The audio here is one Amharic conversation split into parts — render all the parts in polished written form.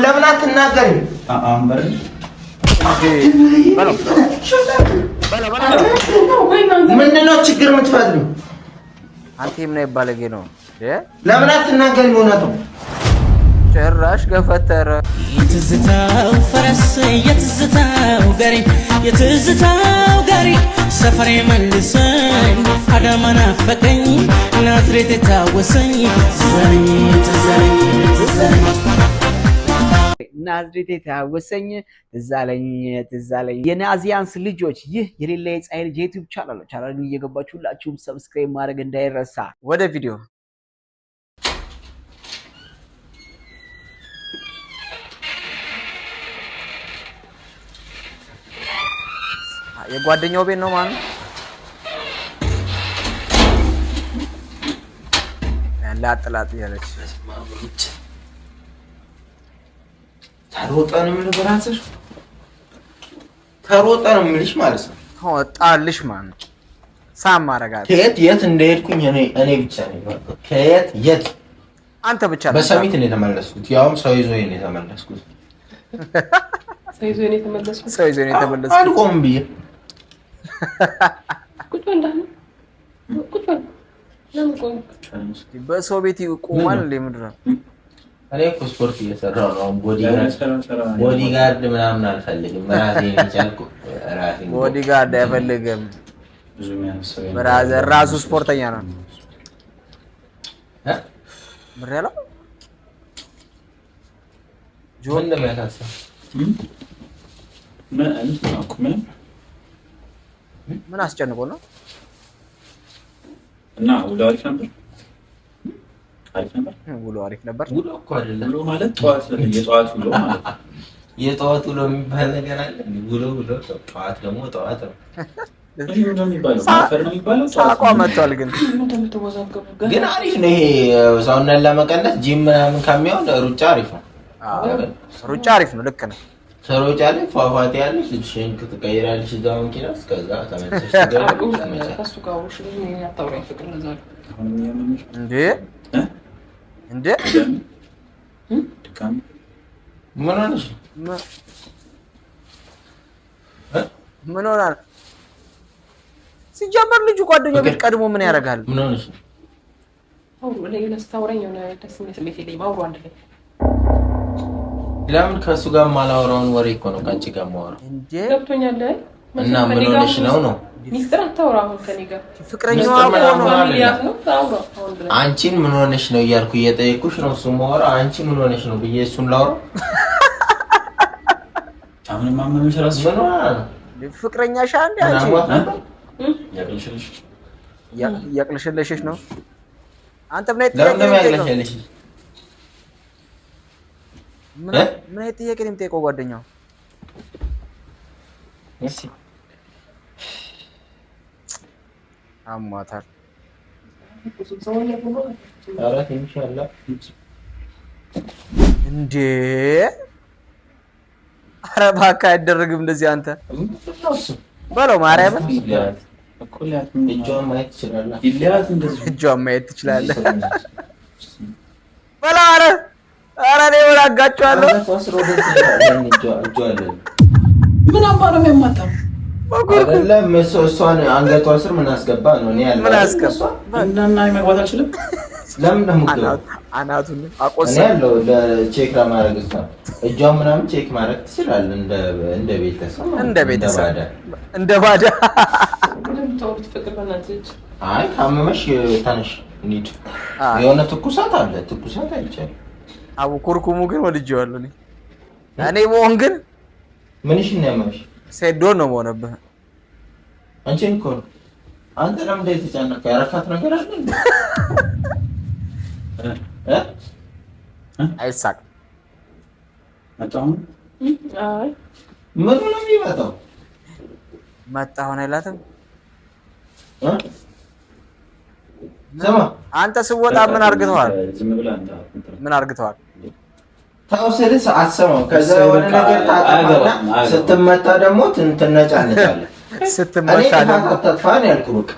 ለምን አትናገሪም? ምንድነው ችግር የምትፈጥሪው? አንተ ምን ባለጌ ነው? ለምን አትናገሪም? እውነቱ ጭራሽ ገፈተረ። የትዝታው ፈረስ የትዝታው ጋሪ የትዝታው ጋሪ ሰፈሬ መልሰኝ አዳማ ናፈቀኝ ናዝሬት የታወሰኝ ትዘለኝ ትዘለኝ ትዘለኝ ናዝሬት የታወሰኝ ትዝ አለኝ ትዝ አለኝ። የናዚያንስ ልጆች፣ ይህ የሌላ የፀሐይ ልጅ የ YouTube channel ነው። ቻናሉን እየገባችሁ ሁላችሁም subscribe ማድረግ እንዳይረሳ። ወደ ቪዲዮ። የጓደኛው ቤት ነው ማለት ነው። ላጥ ላጥ እያለች ተሮጠ ነው የምልህ፣ brother ተሮጠ ነው የምልሽ ማለት ነው። ጣልሽ ማለት ነው። ሳም አደርጋለሁ። ከየት የት እንደሄድኩኝ እኔ ብቻ ነኝ። ከየት የት አንተ ብቻ በሰሚት ነው የተመለስኩት። ያውም ሰው ይዞ ነው የተመለስኩት። ሰው ይዞ ነው የተመለስኩት። ሰው ይዞ ነው የተመለስኩት። አልቆምም ብዬ ቁጭ በል እንዳለ ቁጭ በል። ለምን ቆምክ? በሰው ቤት ይቆማል እንዴ? ምንድን ነው? እኔ እኮ ስፖርት እየሰራሁ ነው። Bodyguard ምናምን አልፈልግም። ራሴን የቻልኩ ራሴን Bodyguard አይፈልግም። Brother ራሱ ስፖርተኛ ነው። ምር ያለው ጆን እንደሚያሳስብ ምን አስጨንቆ ነው? እና ውሎ አሪፍ ነበር። አሪፍ ነበር። ውሎ አሪፍ ነበር። ውሎ እኮ አይደለም። ውሎ ማለት ጠዋት የጠዋት ውሎ ማለት ነው። የጠዋት ውሎ የሚባል ነገር አለ። ውሎ ውሎ ጠዋት ደግሞ ጠዋት ነው። ሳቋ መጥቷል። ግን ግን አሪፍ ነው። ይሄ ሰውነት ለመቀነስ ጂም ምናምን ከሚሆን ሩጫ አሪፍ ነው። ሩጫ አሪፍ ነው። ልክ ነው። ትሮጫለሽ፣ ፏፏቴ ያለሽ፣ ልብስሽን ትቀይራለሽ እዛው መኪና ውስጥ። ከዛ ተመልሰሽ ትገቢያለሽ። ከእሱ ጋር አውርሽ ብዙ አታውራኝ ፍቅር። ለዛ ነው እንዴ እንዴ ምን ሆነሽ? ምን ሆናል? ሲጀመር ልጁ ጓደኛው ቤት ቀድሞ ምን ያደርጋል? ምን ሆነሽ? ስታወራኝ የሆነ ደስ የሚል ስሜት የለኝም። አውሩ አንድ ላይ። ለምን ከእሱ ጋር የማላወራውን ወሬ እኮ ነው ከአንቺ ጋር የማወራው። ገብቶኛል። እና ምን ሆነሽ ነው ነው ሚስጥር አታውራ አሁን ከእኔ ጋር። ፍቅረኛዋ እኮ ነው። አንቺን ምን ሆነሽ ነው እያልኩ እየጠየኩሽ ነው። እሱ የማወራው አንቺ ምን ሆነሽ ነው ብዬ እሱን ላውራው። አሁንም አመመሽ እራስሽ? ምን ሆና ነው ፍቅረኛሽ? አንዴ አንቺ እያቅለሸለሸሽ ነው። አንተ ምን አይነት ጥያቄ ነው የምጠይቀው? ምን አይነት ጥያቄ ነው የምጠይቀው ጓደኛው? አሟታል። እንዴ! ኧረ እባክህ አይደረግም እንደዚህ። አንተ በለው ማርያምን እጇን ማየት ትችላለህ። እጇን ማየት ትችላለህ። በለው። ኧረ ኧረ እኔ ወላጋቸዋለሁ። ምን አባ ነው የሚያማታው? አይደለም እሷን አንገቷ ስር ምን አስገባ ነው? እኔ ያለው ምን አስገባ እና እና መግባት አልችልም። ለምን ነው የምትገባው? አናቱን እኔ አቆሰ ያለው ለ check ለማድረግ እሷን እጇን ምናምን check ማድረግ ትችላለህ። እንደ ቤተሰብ እንደ ቤተሰብ ባዳ። እንደ ባዳ። ፍቅር በእናትህ። አይ ካመመሽ ተነሽ እንሂድ። የሆነ ትኩሳት አለ፣ ትኩሳት አይቻልም። አቡ ኩርኩሙ ግን ወድጄዋለሁ እኔ። እኔ መሆን ግን ምንሽ ነው ያመመሽ? ሴዶ ነው መሆነብህ። አንቺን እኮ ነው። አንተ ለምን እንደዚህ ተጨነቅክ? ያረካት ነገር አለ እንዴ? እ? አይሳቅም። መጣሁ። አይ ምኑ ነው የሚመጣው? መጣ ሆነ አይላትም። እ? ስማ። አንተ ስወጣ ምን አርግተዋል? ዝም ብለህ አንተ እንትን ምን አርግተዋል? ተው ስልህ አትሰማም። ከዛ የሆነ ነገር ታጠፋና ስትመታ ደግሞ ትነጫነጫለህ። እኔ ስትመታ ጥፋት ደግሞ አታጥፋ ነው ያልኩህ። በቃ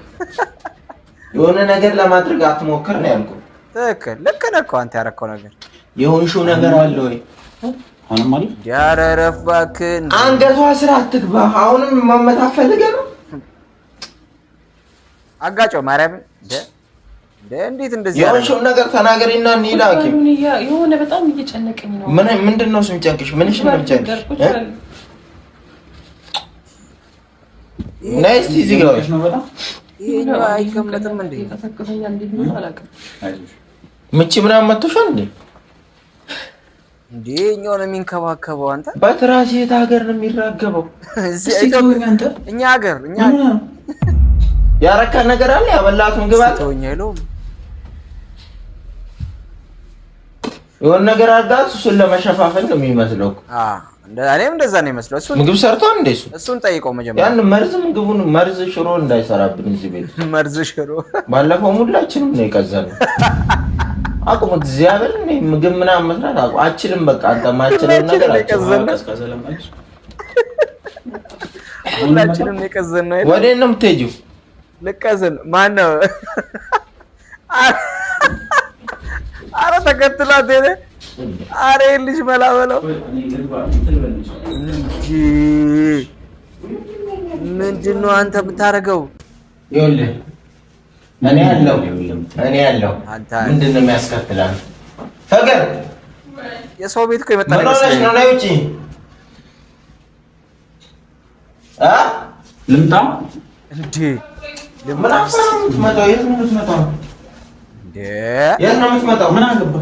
የሆነ ነገር ለማድረግ አትሞክር ነው ያልኩህ። ትክክል፣ ልክ ነህ እኮ አንተ ያረከው ነገር። የሆንሽው ነገር አለ ወይ? አሁንም አለ። ኧረ እረፍ እባክህ። አንገቷ ስራ አትግባ። አሁንም መመታት ፈልገህ ነው? አጋጨው ማርያምን። እንዴት እንደዚህ የሆንሽውን ነገር ተናገሪና እንሂድ ሐኪም። የሆነ በጣም እየጨነቀኝ ነው። ምን ምንድን ነው እሱ የሚጨንቅሽ? ምንሽን ነው የሚጨንቅሽ? ነይ እስኪ እዚህ ጋር ይሄኛው አይቀመጥም እንዴ? ምቺ ምናምን መቶሻል እንዴ? እንዴ ይሄኛው ነው የሚንከባከበው። አንተ በትራስ የት ሀገር ነው የሚራገበው? እኛ ሀገር እኛ ያረካ ነገር አለ? ያበላት ምግብ አለ? የሆነ ነገር አድርጋት እሱን ለመሸፋፈን ነው የሚመስለው። እኔም እንደዛ ነው የሚመስለው። እሱን ምግብ ሰርቷል እንደ እሱ እሱን ጠይቀው መጀመሪያ። ያን መርዝ ምግቡን መርዝ ሽሮ እንዳይሰራብን እዚህ ቤት መርዝ ሽሮ ባለፈው ሁላችንም ነው የቀዘነው። አቁም እግዚአብሔር እኔ ምግብ ምናምን መስራት አቁም አችልም። በቃ አንተ ማችልም ነገር አችልም። ሁላችንም የቀዘነው። ወዴት ነው የምትሄጂው? ልቀዝን ማን ነው? አረ ተከትላት ሄደ። አረ ልጅ መላ በለው እንጂ ምንድን ነው አንተ የምታደርገው? ይኸውልህ እኔ ያለው እኔ ያለው ምንድን ነው የሚያስከትላል? ፍቅር የሰው ቤት እኮ የመጣ ምን ሆነሽ ነው? ነይ ውጪ እ ልምጣ እንዴ? ምን አባ ነው የምትመጣው? የት ነው የምትመጣው? የት ነው የምትመጣው? ምን አገባ?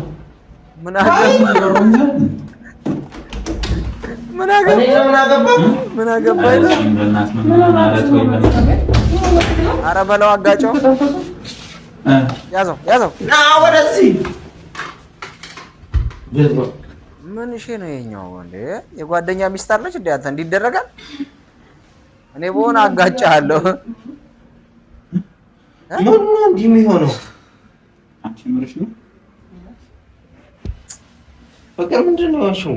ምን አገባ? ምን አገባ? ምን አገባ? ኧረ በለው አጋጨው። ያዘው ያዘው። ና ወደዚህ። ምን እሺ ነው ይኸኛው? እንዴ የጓደኛ ሚስት አለች እንዴ? አንተ እንዲህ ይደረጋል? እኔ በሆነ አጋጫለሁ። ምን ነው እንዲህ የሚሆነው? አንቺ ምርሽ ነው ፍቅር ምንድን ነው የሆንሽው?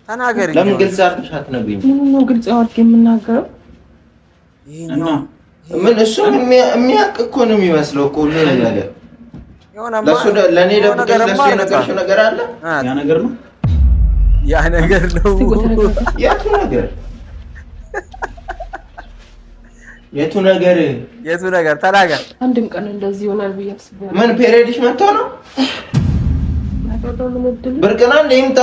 ተናገሪ። ለምን ግልጽ አድርገሽ አትነግሪኝም? ምን ነው ግልጽ አድርጌ የምናገረው? ይኸኛው ምን እሱ የሚያውቅ እኮ ነው የሚመስለው እኮ ሁሉንም ነገር። ለእሱ ለእኔ ደብቀሽ ለእሱ የነገርሽው ነገር አለ? ያ ነገር ነው ያ ነገር ነው። የቱ ነገር? የቱ ነገር? የቱ ነገር? ተናገር። አንድም ቀን እንደዚህ ይሆናል ብዬ አስቤ ምን period ሽ መጥቶ ነው? ብርቅ ነው እንደ ይምጣ።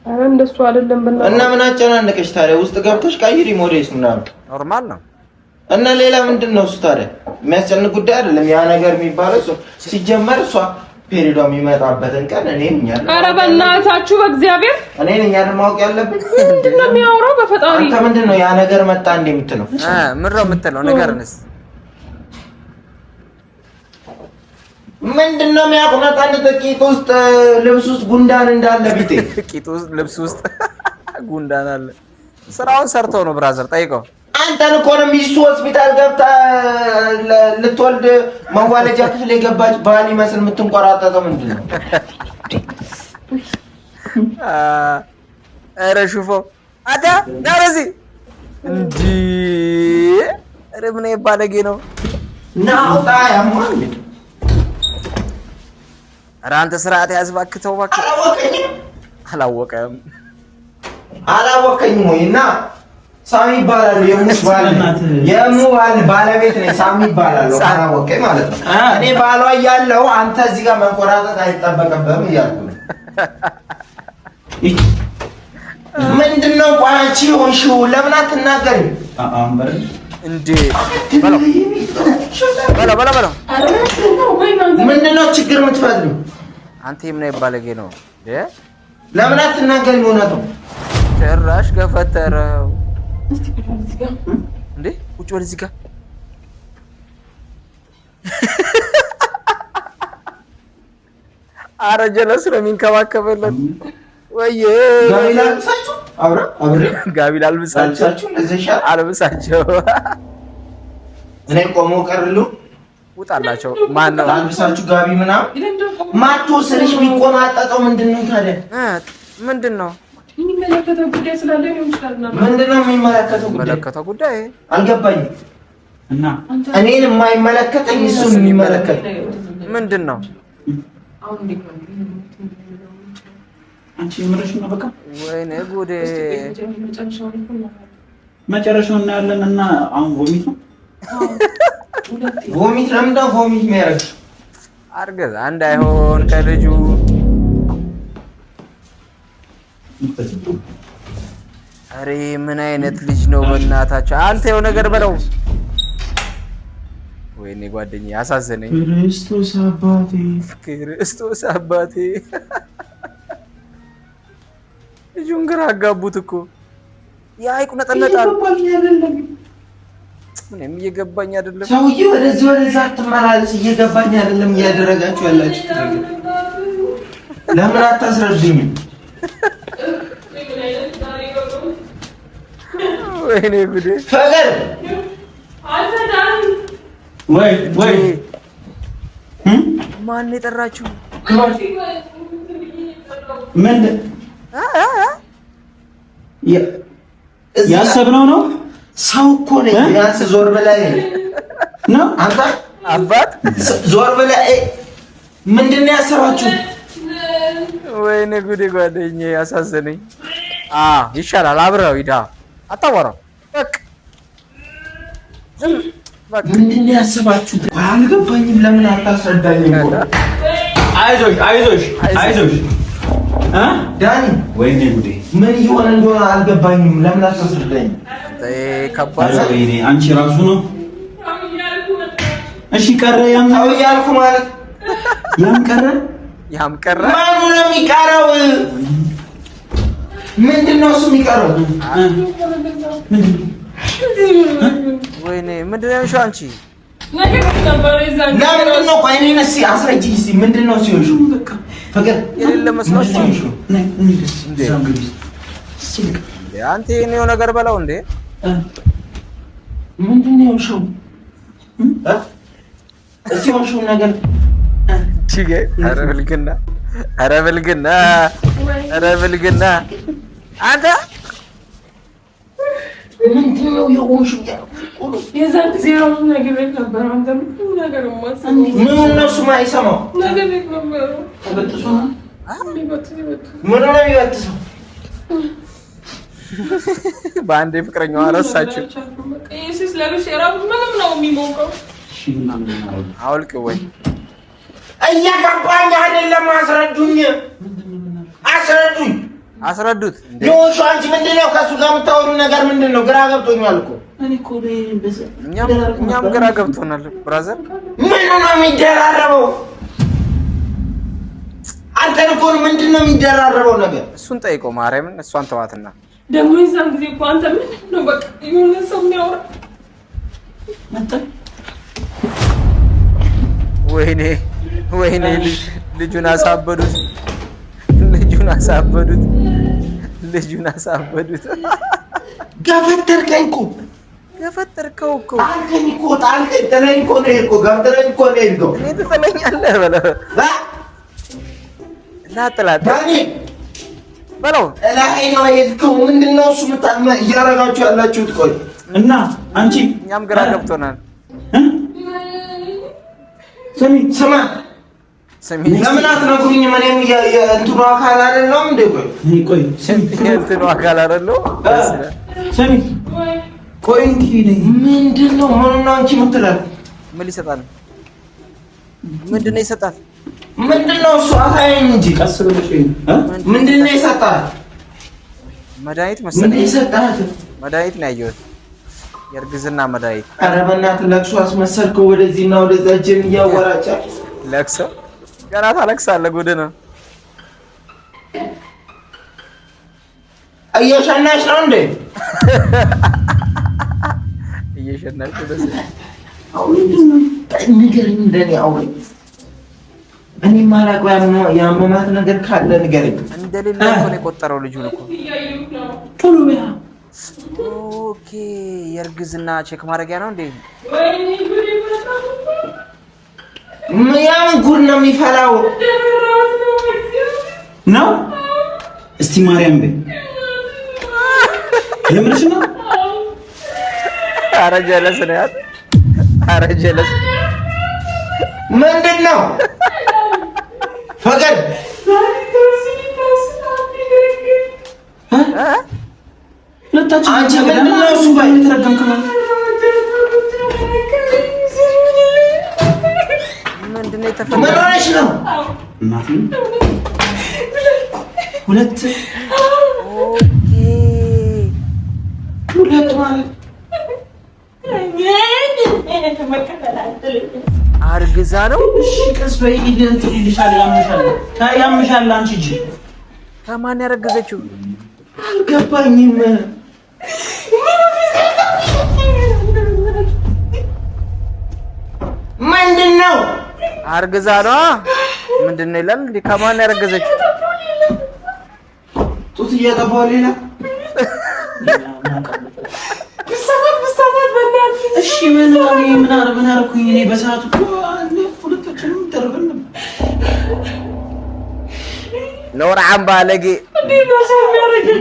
ኧረ እንደሱ አይደለም። እና ምን አጨናነቀሽ ታዲያ? ውስጥ ገብተሽ ቀይሪ ሞዴስ ምናምን normal ነው። እና ሌላ ምንድን ነው እሱ ታዲያ? የሚያስጨንቅ ጉዳይ አይደለም ያ ነገር የሚባለው። እሱ ሲጀመር እሷ period ዋ የሚመጣበትን ቀን እኔም እኛ ኧረ በእናታችሁ በእግዚአብሔር እኔን እኛ ማወቅ ያለብኝ ምንድን ነው የሚያወራው? በፈጣሪ አንተ ምንድን ነው ያ ነገር መጣ እንደ የምትለው? ምን ነው የምትለው? ንገረንስ። ምንድን ነው የሚያቁነጠንጥ? ቂጥ ውስጥ ልብስ ውስጥ ጉንዳን እንዳለ ቢጤ ቂጥ ውስጥ ልብስ ውስጥ ጉንዳን አለ። ስራውን ሰርቶ ነው brother፣ ጠይቀው። አንተን እኮ ነው ሚስቱ ሆስፒታል ገብታ ልትወልድ መዋለጃ ክፍል የገባች ባል ይመስል የምትንቆራጠጠው ምንድን ነው? ኧረ ሹፎ አንተ ና ወደዚህ። እንዲህ ኧረ ምን ባለጌ ነው። ና አውጣ። ያሟል። ኧረ አንተ ስርዓት ያዝ እባክህ፣ ተው እባክህ። አላወቀኝም አላወቀም አላወቀኝም ወይ? እና ሳሚ ይባላል። የሙሽ ባል የሙ ባል ባለቤት ነኝ። ሳሚ ይባላል። አላወቀኝ ማለት ነው። እኔ ባሏ እያለሁ አንተ እዚህ ጋር መንቆራጠጥ አይጠበቅብህም እያልኩ ነው። ምንድን ነው ቆይ አንቺ ሆንሽው? ለምን አትናገሪም? እንዴ በለው በለው በለው በለው። ምንድን ነው ችግር የምትፈጥሪው? አንተ የምን ባለጌ ነው? ለምን አትናገሪም? እውነቱን ጭራሽ ገፈተረው። እንዴ ቁጭ በል እዚህ ጋር። አረ ጀለስ ነው የሚንከባከበለት። ወይዬ ጋቢ ላልብሳችሁ አልብሳቸው። እኔ ቆሞ ቀርሉ ውጣላቸው። ማን ነው ላልብሳችሁ ጋቢ ምናምን ማቶ ስልሽ የሚቆማጠጠው ምንድን ነው ታዲያ? ምንድን ነው የሚመለከተው ጉዳይ ስላለ ሊሆን ይችላል። ምንድን ነው የሚመለከተው ጉዳይ? የሚመለከተው ጉዳይ አልገባኝም። እና እኔን የማይመለከተኝ እሱን የሚመለከት ምንድን ነው? አንቺ የምርሽን ነው? በቃ ወይኔ ጉዴ! መጨረሻውን እናያለን። እና አሁን vomit ነው። Vomit ለምንድን ነው vomit የሚያደርግ? አርገዛ እንዳይሆን ከልጁ። አሬ ምን አይነት ልጅ ነው? በእናታቸው አንተ የው ነገር በለው። ወይኔ ጓደኛዬ አሳዘነኝ። ክርስቶስ አባቴ፣ ክርስቶስ አባቴ። ልጁን ግራ አጋቡት እኮ። ያ ይቁነጠነጣል። ምንም እየገባኝ አይደለም። ሰውዬ ወደዚህ ወደዛ አትመላለስ፣ እየገባኝ አይደለም እያደረጋችሁ ያላችሁት ነገር። ለምን አታስረዱኝም? ወይኔ ጉዴ! ፍቅር ወይ ወይ ማን የጠራችሁ? ምን ያሰብነው ነው? ሰው እኮ ነኝ። ቢያንስ ዞር ብለህ ነው አንተ አባት ዞር ብለህ ምንድን ነው ያሰባችሁ? ወይኔ ጉዴ! ጓደኛዬ አሳዘነኝ። ይሻላል አብረው ሂዳ አታወራው። በቃ ዝም በቃ። ምንድን ነው ያሰባችሁት? አልገባኝም። ለምን አታስረዳኝም? አይዞሽ አይዞሽ አይዞሽ እ ዳኒ ወይኔ ጉዴ! ምን እየሆነ እንደሆነ አልገባኝም። ለምን አታስረዳኝም? ከባድ ነው። ወይኔ አንቺ ራሱ ነው። እሺ ቀረ፣ ያም ተው እያልኩ ማለት ያም ቀረ፣ ያም ቀረ። ማኑ ነው የሚቀረው? ምንድን ነው እሱ የሚቀረው? ወይኔ ምንድን ነው ያልሽው አንቺ? ለምንድን ነው? ቆይ እኔን እስኪ አስረጂኝ እስኪ ምንድን ነው ሲሆንሽው? ፍቅር የሌለ መስሏችሁ አንተ ይሄን የሆነ ነገር በለው እንዴ። ምንድን ነው የሆንሽው? እስኪ የሆንሽውን ነገር ኧረ ብልግና! ኧረ ብልግና! ኧረ ብልግና! አንተ ምንድን ነው የሆንሽው? የዛን ጊዜ ራሱ ነግሬህ ነበር። አንተ ምንም ነገር የማትሰማው ምኑን ነው እሱ የማይሰማው? ነግሬህ ነበር። ምኑ ነው የሚበጥሰው? በአንዴ ፍቅረኛዋ ረሳችው። ይህ ለብሼ ራሱ ምንም ነው የሚሞቀው። አውልቅ ወይ እየገባኝ አይደለም። አስረዱኝ፣ አስረዱኝ፣ አስረዱት። የሆንሽው አንቺ ምንድን ነው? ከእሱ ጋር የምታወሪው ነገር ምንድን ነው? ግራ ገብቶኛል እኮ። እኛም ግራ ገብቶናል brother። ምኑ ነው የሚደራረበው? አንተን እኮ ነው። ምንድን ነው የሚደራረበው ነገር? እሱን ጠይቀው ማርያምን፣ እሷን ተዋትና። ደግሞ የዛን ጊዜ እኮ አንተ ምንድን ነው በቃ የሆነ ሰው የሚያወራ ወይኔ ወይኔ፣ ልጁን አሳበዱት፣ ልጁን አሳበዱት፣ ልጁን አሳበዱት። ገፈተርከኝ እኮ ገፈተርከው እኮ ጣልከኝ እኮ ጣልከኝ፣ ጥለኸኝ እኮ ነው የሄድከው። ገፍትረኝ እኮ ነው የሄድከው። እኔ ትጥለኛለህ በለው፣ ላጥ ላጥ ዳኒ በለው፣ ጥለኸኝ ነው የሄድከው። ምንድን ነው እሱ እያደረጋችሁ ያላችሁት? ቆይ እና አንቺ እኛም ግራ ገብቶናል። ስሚ ስማ ስሚ ለምን አትነግሩኝም? እኔም የእንትኑ አካል አይደለሁም እንዴ? ቆይ ቆይ የእንትኑ አካል አይደለሁም። ስሚ ቆይ እንኪ ምንድን ነው ምኑን ነው አንቺ የምትላት? ምን ሊሰጣት ነው? ምንድን ነው የሰጣት? ምንድን ነው እሱ? አሳየኝ እንጂ ቀስ ብለሽ ምንድን ነው የሰጣት? መድኃኒት ምንድን መሰለኝ፣ ነው የሰጣት? መድኃኒት ነው ያየሁት፣ የእርግዝና መድኃኒት። ኧረ በእናትህ ለቅሶ አስመሰልከው። ወደዚህና ወደዛ እጅን እያወራጨ ለቅሶ ገና ታለቅሳለህ። ጉድ ነው። እየሸናሽ ነው እንዴ? እየሸናሽ ንገረኝ፣ እንደኔ አውሪ። እኔ የማላውቀው ያመማት ነገር ካለ ንገረኝ። እንደሌለ እኮ ነው የቆጠረው ልጁን እኮ። ቶሎ በያ። Okay፣ የእርግዝና check ማድረጊያ ነው እንዴ? ያምን ጉድ ነው የሚፈላው ነው። እስቲ ማርያም በይ። የምርሽ ነው? ኧረ ጀለስ ነው ያት። ኧረ ጀለስ ምንድን ነው? ፍቅር ሁለታችን አንቺ ምንድን ነው እሱ ጋር የተረገምክ ነው። ምንድን ነው ምን የተፈጠረው? ሆነሽ ነው? እናቴ ሁለት Okay ሁለት ማለት አርግዛ ነው። እሺ፣ ቀስ በይ እንትን ይልሻል፣ ያምሻል፣ ያምሻል። አንቺ እጅ ከማን ያረገዘችው? አልገባኝም። ምንድን ነው? አርግዛ ነው። ምንድን ነው ይላል እንዴ? ከማን ያረገዘችው? ጡት እያጠባሁ ሌላ እሺ ምን እኔ ምን አደረኩኝ? እኔ በሰዓቱ እኮ ሁለታችንም ደርበን ነበር። ነውራም ባለጌ።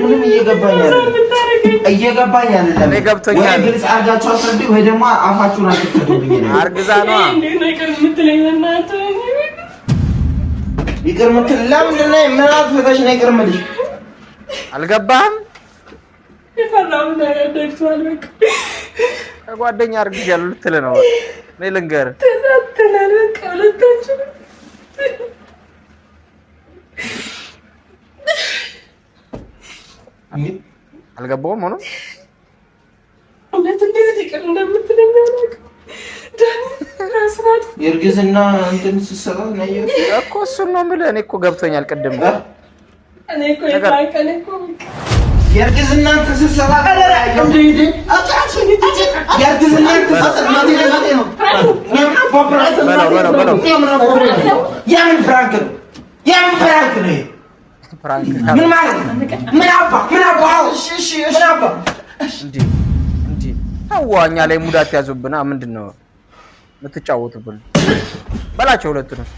ምንም እየገባኝ አይደለም፣ እየገባኝ አይደለም። እኔ ገብቶኛል። ወይ ግልጽ አድርጋችሁ አስረዱኝ፣ ወይ ደግሞ አፋችሁን አትክፈቱብኝ። አርግዛ ነው። ይቅር የምትል ለምንድን ነው? ምን አጥፍተሽ ነው ይቅር የምልሽ? አልገባህም? ከጓደኛ አርግዣለሁ ልትል ነው። እኔ ልንገርህ፣ ተሳትተናል። በቃ ሁለታችንም አልገባውም ሆኖ እውነት እንዴት ይቅር እንደምትለኝ አላውቅም። ዳኒ ራስን አጥፍቶ የእርግዝና እንትን ስትሰጣት ነው ያየሁት። እኮ እሱን ነው የምልህ። እኔ እኮ ገብቶኛል ቅድም። እኔ እኮ የዛን ቀን እኮ በቃ የእርግዝና እንትን ስትሰጣት ነው ያየሁት። የእርግዝና እንትን ስትሰጣት ነው። በለው በለው በለው። የምን prank ነው? የምን prank ነው? Prank ምን ማለት ነው? ምን አባ ምን አባ እሺ እሺ ምን አባ እንዲ እንዲ ተዋ፣ እኛ ላይ mood አትያዙብና። ምንድን ነው የምትጫወቱብን? በላቸው ሁለቱንም።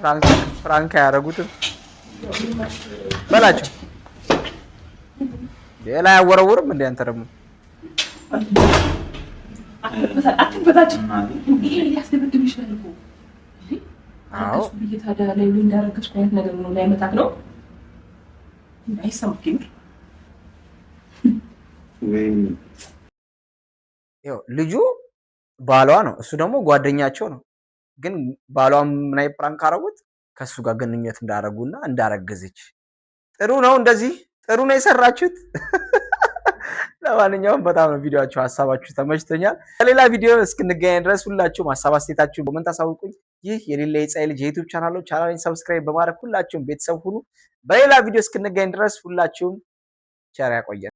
Prank prank አያደርጉትም። በላቸው። ሌላ አያወረውርም እንዴ አንተ ደግሞ? አትበታቸው። ይሄ ሊያስደበድብ ይችላል እኮ። አዎ ብዬ ታዲያ ላይ እንዳረገዝኩ አይነት ነገር ነው ላይመታክ ነው አይሰማም። የምር ይኸው ልጁ ባሏ ነው፣ እሱ ደግሞ ጓደኛቸው ነው። ግን ባሏም ምን አይነት prank አደረጉት? ከእሱ ጋር ግንኙነት እንዳደረጉና እንዳረገዘች። ጥሩ ነው፣ እንደዚህ ጥሩ ነው የሰራችሁት። ለማንኛውም በጣም ነው ቪዲዮአችሁ፣ ሀሳባችሁ ተመችቶኛል። በሌላ ቪዲዮ እስክንገናኝ ድረስ ሁላችሁም ሀሳብ አስተያየታችሁን comment አሳውቁኝ። ይህ የሌለ የፀሐይ ልጅ የ YouTube channel ነው። ቻናሌን subscribe በማድረግ ሁላችሁም ቤተሰብ ሁኑ። በሌላ ቪዲዮ እስክንገናኝ ድረስ ሁላችሁም ቸር ያቆየን።